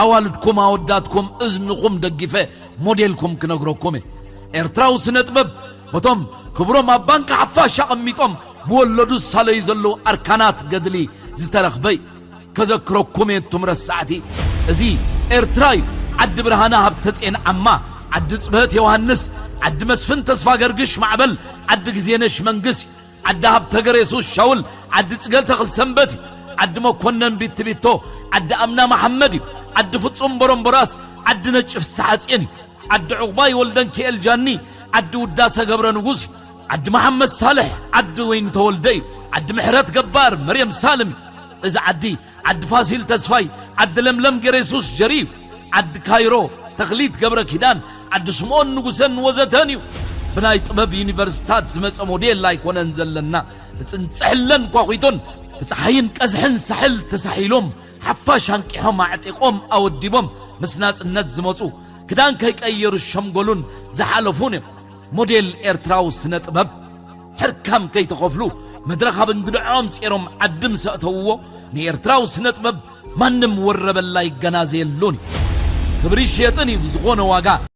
ኣዋልድኩም ኣወዳትኩም እዝንኹም ደጊፈ ሞዴልኩም ክነግረኩም እየ። ኤርትራዊ ስነ ጥበብ በቶም ክብሮም ኣብ ባንክ ሓፋሽ ኣቐሚጦም ብወለዱ ዝሳለዩ ዘለዉ ኣርካናት ገድሊ ዝተረኽበ እዩ። ከዘክረኩም እየ እቱም ረሳዕቲ። እዚ ኤርትራ እዩ። ዓዲ ብርሃነ ሃብተጼን ዓማ፣ ዓዲ ጽብህት ዮሃንስ፣ ዓዲ መስፍን ተስፋ ገርግሽ ማዕበል፣ ዓዲ ግዜነሽ መንግስ እዩ። ዓዲ ሃብተ ገሬሱስ ሻውል፣ ዓዲ ጽገ ተኽል ሰንበት እዩ። ዓዲ መኮነን ቢትቢቶ፣ ዓዲ ኣምና መሓመድ እዩ። ዓዲ ፍጹም ቦረምቦራስ፣ ዓዲ ነጭ ፍስሓጼን እዩ። ዓዲ ዕቑባይ ወልደንኪኤል ጃኒ፣ ዓዲ ውዳሰ ገብረ ንጉስ እዩ። ዓዲ መሓመድ ሳልሕ፣ ዓዲ ወይኒ ተወልደ እዩ። ዓዲ ምሕረት ገባር መርየም ሳልም እዩ። እዚ ዓዲ ዓዲ ፋሲል ተስፋይ፣ ዓዲ ለምለም ገሬሱስ ጀሪ እዩ። ዓዲ ካይሮ ተኽሊት ገብረ ኪዳን፣ ዓዲ ስምኦን ንጉሰን ወዘተን እዩ። ብናይ ጥበብ ዩኒቨርሲታት ዝመጸ ሞዴል ኣይኮነን ዘለና። ብጽንጽሕለን ኳኺቶን፣ ብጸሓይን ቀዝሕን ሳሕል ተሳሒሎም፣ ሓፋሽ ኣንቂሖም ኣዕጢቖም ኣወዲቦም ምስ ናጽነት ዝመጹ፣ ክዳን ከይቀየሩ ዝሸምገሉን ዝሓለፉን እዮም። ሞዴል ኤርትራዊ ስነ ጥበብ ሕርካም ከይተኸፍሉ መድረኽ ኣብ እንግድዖም ጼሮም ዓዲ ምስ ኣእተውዎ፣ ንኤርትራዊ ስነ ጥበብ ማንም ወረበላ ይገናዘየሉን እዩ። ክብሪ ይሽየጥን እዩ ብዝኾነ ዋጋ።